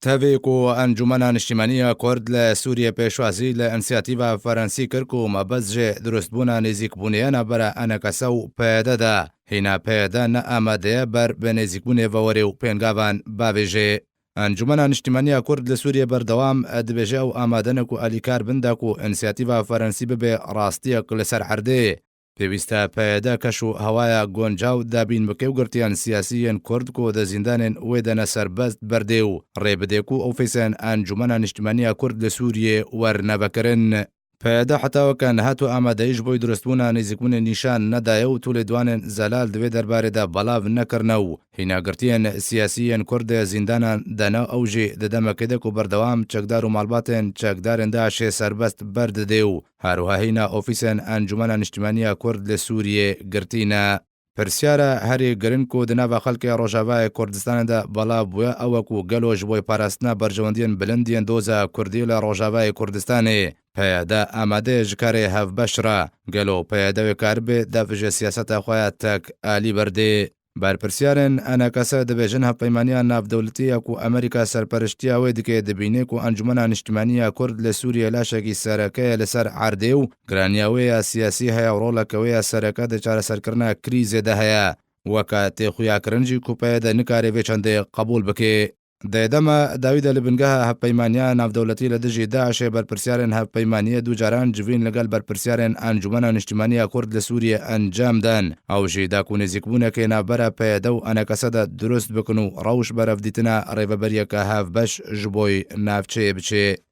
Tevî ku Encûmena Niştîmanî ya Kurd li Sûriyê pêşwazî li însiyatîva Ferensî kir ku mebest jê dirustbûna nêzîkbûnê ye navbera ENKS û PYD de, hîna PYD ne amade ye ber bi nêzîkbûnê ve were û pêngavan bavêje. Encûmena Niştîmanî ya Kurd li Sûriyê berdewam dibêje ew amade ne ku alîkar bin da ku însiyatîva Ferensî bibe rastiyek li ser erdê. Pêwîst e PYD keş û hewaya goncaw dabîn bike û girtiyan siyasî yên Kurd ku di zîndanên wê de ne serbest berdê û rê bidê ku ofîsên Encûmena Niştimanî ya Kurd li Sûriyê werine vekirin. PYD heta weke niha tu amadeyî ji bo dirustbûna nêzîkbûnê nîşan nedaye û tu lêdwanên zelal di vê derbarê de belav nekirine û hîna girtiyên siyasî yên Kurd di zîndanan de ne ew jî di demekê de ku berdewam çekdar û malbatên çekdarên DAIŞ'ê serbest berdidê û Her wiha hîna ofîsên Encûmena Niştimanî ya Kurd li Sûriyê girtî ne. Pirsyara herî giring ku di nava xelkê Rojavayê Kurdistanê de belav bûye ew e ku gelo ji bo parastina berjewendiyên bilind yên doza Kurdî li Rojavayê Kurdistanê, PYD amade ye ji karê hevbeş re? Gelo PYD wê karibe dev ji siyaseta xwe ya tek alî berdê? Berpirsyarên ENKS dibêjin hevpeymaniya navdewletî ya ku Amerîka serperiştiya wê dike dibîne ku Encûmena Niştimanî ya Kurd li Sûriyê laşekî sereke ye li ser erdê û giraniya wê ya siyasî heye û roleke wê ya sereke di çareserkirina krîzê de heye. Weke tê xuyakirin jî ku PYD nikare vê çendê qebûl bike. Di dema dawî de li bingeha Hevpeymaniya Navdewletî li dijî DAIŞ'ê berpirsyarên hevpeymaniyê du caran civîn li gel berpirsyarên Encûmena Niştimanî ya Kurd li Sûriyê encam dan. Ew jî da ku nêzîkbûnekê navbera PYD û ENKS de dirust bikin û rewş berevdîtina rêveberiyeke hevbeş ji bo navçeyê biçe.